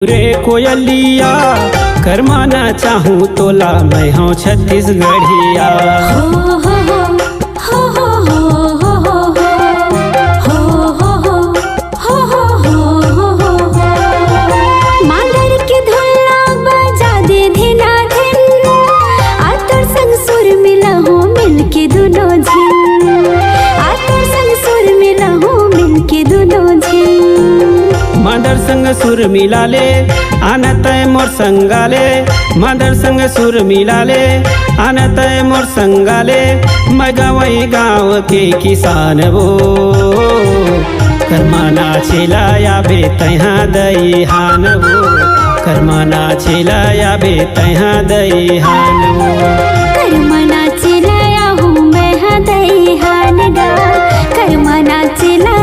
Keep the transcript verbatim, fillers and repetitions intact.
रे कोयलिया, करमा नाचाहूँ तोला, मैं हूँ छत्तीसगढ़िया। मांदर के धुन ला बजा दे धिना धिन, आ तोर संग सुर मिलाहूँ मिलके दुनो झिन, आ तोर संग सुर मिलाहूँ मिलके दुनो झिन। मांदर संग सुर मिला ले, आना तय मोर संगा ले। मांदर संग सुर मिला ले, आना तय मोर संगा ले। मैं गंवई गाँव के किसान वो, करमा नाचे ला आबे तैहा दईहान वो, करमा नाचे ला आबे तैहा दईहान वो। करमा नाचे ला आहूँ मैं हा दईहान गा, करमा नाचे ला